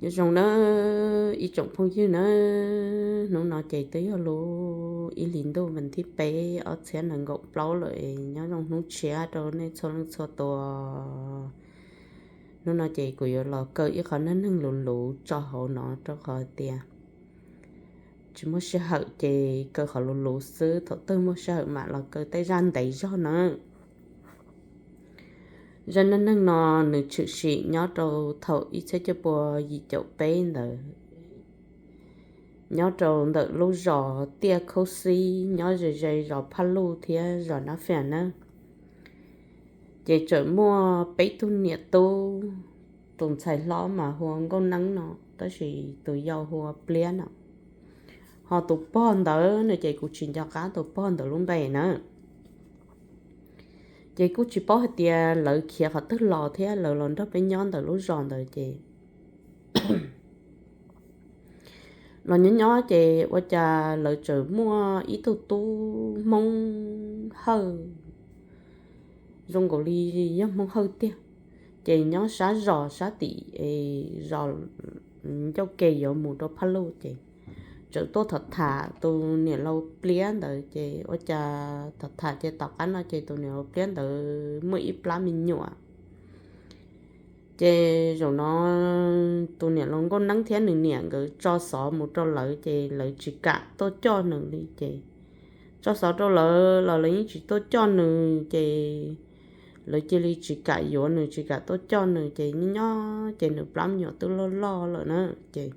Nyob zoo nawb ib tsoom phooj ywg nawb, hnub no ces twb yog lub ib hlis ntuj vas thib peb ob txhiab nees nkaum plaub lawm, nyob zoo hnub tshiab rau nej txhua leej txhua tus. Hnub no ces kuv yuav los kaw ib qho neej neeg luv luv tso hauv no rau qhov tias tsis muaj sij hawm ces kaw qhov luv luv xwb, thaum twg muaj sij hawm mam los kaw tej zaj ntev zog na. Zaj neej neeg no nws tshwm sim nyob rau thaum ib txhiab cuaj pua yim caum peb ntawd, nyob rau ntawm lub zos Tiaj Khaub Xib nyob ze ze zos Phaj Luj thiab zos Nab Fias na. Ces txawm muaj peb tug niam tub, tus ntxhais hlob mas hu ua Nkauj Neeb no, tab sis tus yau hu ua Pliab no. Ho tus pog ntawd no ces kuv tsis nco qab tus pog ntawd lub npe na. Ces kuj tsis paub hais tias lawv khiav qhov twg los thiab lawv los nrog peb nyob ntawm lub zos ntawd ces los nyob nyob ces ua cas lawv txawm muaj ib tug tub Hmoob Hawj, zoo nkaus li yog Hmoob Hawj tiag, ces nyob sab zos sab tim zos ncauj ke yuav mus rau Phaj Luj ces txawm tuaj tham tham tus niam laus Pliab ntawd ces ua cas tham tham ces tom qab no ces tus niam laus Pliab ntawd muaj ib plab me nyuam. Ces zaum no tus niam laus Nkauj Neeb thiab nws niam nkawd tso xov mus rau lawv ces lawv tsis kam tuaj coj nws li ces tso xov rau lawv los lawv yeej tsis tuaj coj nws ces lawv cia li tsis kam yuav nws tsis kam tuaj coj nws ces nyob nyob ces nws plab me nyuam twb loj loj lawm na ces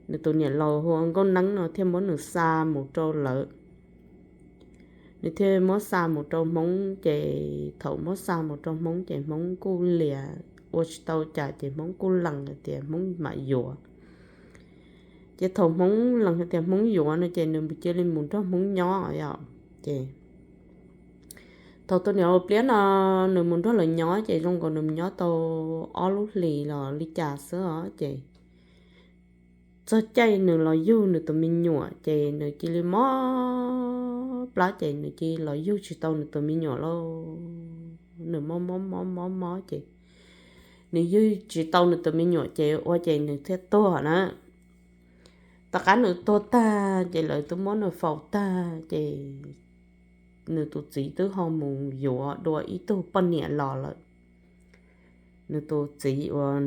nws tus niam laus hu ua Nkauj Neeb no thiaj muab nws xa mus rau lawv. Nws thiaj muab xa mus rau Hmoob ces thaum muab xa mus rau Hmoob ces Hmoob kuj liam ua tsis tau cas ces Hmoob kuj lees hais tias Hmoob mam yuav. Ces thaum Hmoob lees hais tias Hmoob yuav no ces nws cia li mus nrog Hmoob nyob os. Ces thaum tus niam laus Pliab no nws mus nrog lawv nyob ces zoo nkaus nws mus nyob tau ob lub hlis los li cas xwb os ces txog caij nws los yug nws tus me nyuam ces nws cia li mob plab ces nws cia li los yug tsis tau nws tus me nyuam lauj. Nws mob mob mob mob mob ces nws yug tsis tau nws tus me nyuam ces ua ces nws thiaj tuag na. Tom qab nws tuag tag ces lawv twb muab nws faus tag ces nws tus txiv twb ho mus yuav dua ib tug poj niam los lawm. Nws tus txiv uas,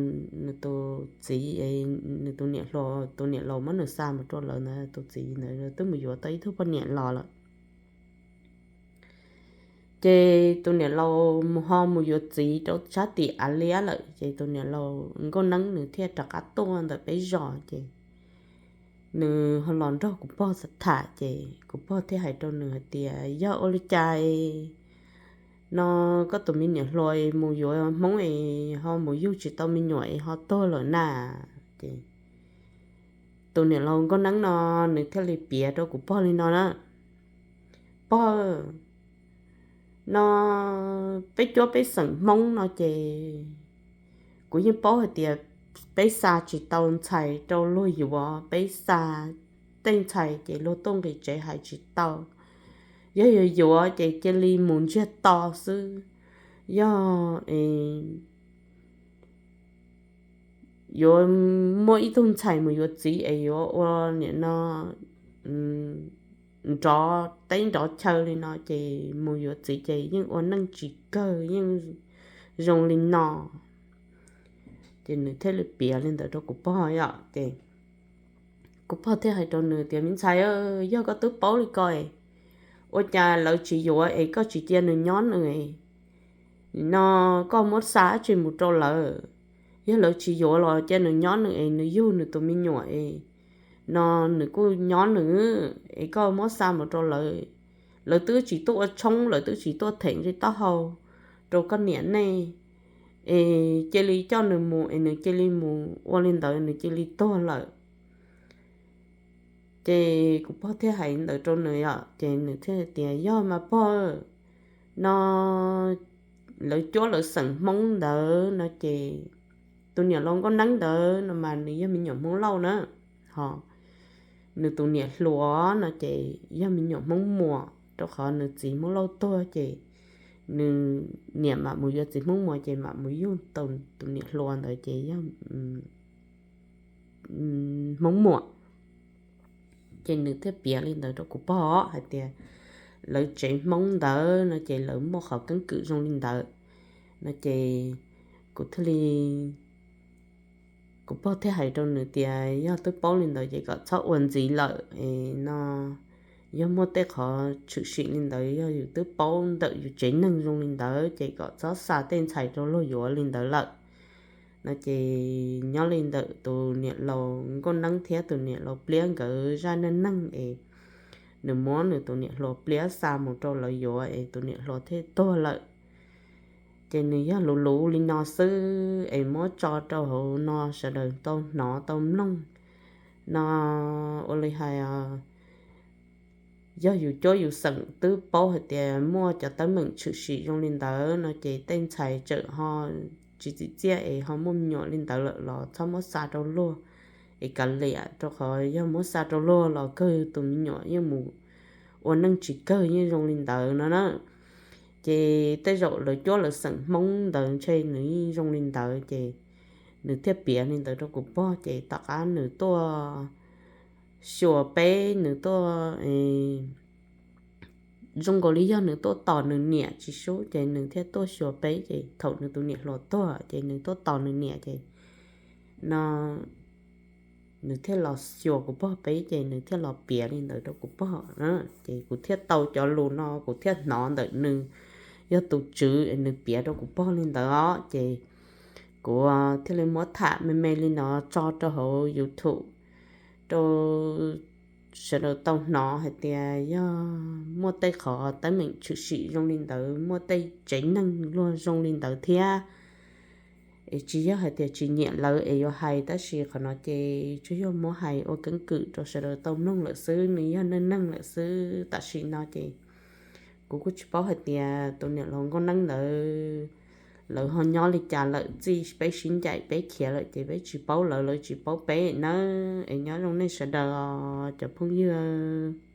nws tus txiv, nws tus niam hluas, tus niam laus muab nws xa mus rau lawv ntawd, tus txiv ntawd twb mus yuav tau ib tug poj niam los lawm. Ces tus niam laus mus ho mus yuav txiv rau sab tim Av Liab lawm, ces tus niam laus Nkauj Neeb nws thiaj rov qab tuaj ntawm peb zos ces nws ho los nrog kuv pog tham, ces kuv pog thiaj hais rau nws hais tias, Yog ua li cas no koj tus me niam hluas mus yuav Hmoob es ho mus yug tsis tau me nyuam es ho tuag lawm na? Ces tus niam laus Nkauj Neeb no nws thiaj li piav rau kuv pog li no na, Pog, no peb cuab peb xeem Hmoob no ces kuv yeej paub hais tias peb xa tsis tau ntxhais rau luag yuav, peb xa tej ntxhais ces luag tuaj nqis tsev hais tsis tau. Yog yuav yuav ces cia li mus ntsiag to xwb. Yog yuav muaj ib tug ntxhais mus yuav txiv es yuav ua nim no nrov teb nrov chaw li no ces mus yuav txiv ces yeej ua neej tsis kawg, yeej zoo li no. Ces nws thiaj li piav li ntawd rau kuv pog yom. Ces kuv pog thiaj hais rau nws tias, Me ntxhais, yog koj twb paub li ko, ua cas lawv tsis yuav es koj tsis cia nws nyob nws? No koj muab xa dab tsi mus rau lawv? Yog lawv tsis yuav los cia nws nyob nws es nws yug nws tus me nyuam es no nws kuj nyob nws, es koj muab xa mus rau lawv. Lawv twb tsis tuaj ua tshoob, lawv twb tsis tuaj them nqi taub hau rau koj niam nej, es cia li coj nws mus es nws cia li mus ua li ntawd nws cia li tuag lawm. Ces kuv pog thiaj hais ntawd rau nws yom, ces nws thiaj tias, Yog mas pog, no lawv cuab lawv xeem Hmoob ntawd no ces tus niam laus Nkauj Neeb ntawd no mas nws yog me nyuam Hmoob Lauj na, ho nws tus niam hluas no ces yog me nyuam Hmoob Muas, rau qhov nws txiv Hmoob Lauj tuag ces nws niam mam mus yuav txiv Hmoob Muas ces mam mus yug tau tus niam hluas ntawd ces yog Hmoob muam. Ces nws thiaj piav li ntawd rau kuv pog hais tias lawv tsev Hmoob ntawd no ces lawv muaj qhov keeb kwm zoo li ntawd no ces kuv thiaj li kuv pog thiaj hais rau nws tias yog twb paub li ntawd ces kom txhob ua ntxiv lawm no, yog muaj tej qhov tshwm sim li ntawd yog yus twb paub ntawm yus tsev neeg zoo li ntawd ces kom txhob xa tej ntxhais rau luag yuav li ntawd lawm no ces nyob li ntawm tus niam laus Nkauj Neeb thiab tus niam laus Pliab nkawd zaj neej neeg es nws muab nws tus niam hluas Pliab xa mus rau lawv yuav es tus niam hluas thiaj tuag lawm. Ces nws yog luv luv li no xwb es muab tso rau hauv no sawv daws tau hnov tau mloog no. Ua li hais yog yus cuab yus xeem twb paub hais tias muaj cov teeb meem tshwm sim zoo li ntawd no ces tej ntxhais txawm ho tsis txim txiaj es ho muaj me nyuam li ntawd lawm los txhob muab xa rau luag es kav liam, rau qhov yog muab xa rau luag los kawg tus me nyuam yeej mus ua neej tsis kawg yeej zoo li ntawd no na. Ces tej zaum lawv cuab lawv xeem Hmoob ntawd ntshe nws yeej zoo li ntawd ces nws thiaj piav li ntawd rau kuv pog ces tom qab nws tuaj xyuas peb, nws tuaj zoo nkaus li yog nws tuaj tos nws niam tsis sub ces nws thiaj tuaj xyuas peb ces thaum nws tus niam hluas tuag ces nws tuaj tos nws niam ces no nws thiaj los xyuas kuv pog peb ces nws thiaj los piav li ntawd rau kuv pog na. Ces kuv thiaj tau cov lus no kuv thiaj hnov ntawm nws yog tus tswv nws piav rau kuv pog li ntawd os ces kuv thiaj li muab tham me me li no tso rau hauv YouTube rau sawv daws tau hnov hais tias yog muaj tej qhov teeb meem tshwm sim zoo li ntawd, muaj tej tsev neeg luag zoo li ntawd thiab. Es tsis yog hais tias tsis nyiam lawv es yuav hais, tab sis qhov no ces tsuas yog muab hais ua keeb kwm rau sawv daws tau mloog lawm xwb, nws yog neej neeg lawm xwb. Tam sim no ces kuv kuj tsis paub hais tias tus niam laus Nkauj Neeb ntawd lawv ho nyob li cas lawm, txij peb sib ncaim peb khiav lawm ces peb tsis paub lawv, lawv tsis paub peb nawb. Es nyob zoo nej sawv daws os cov phooj ywg.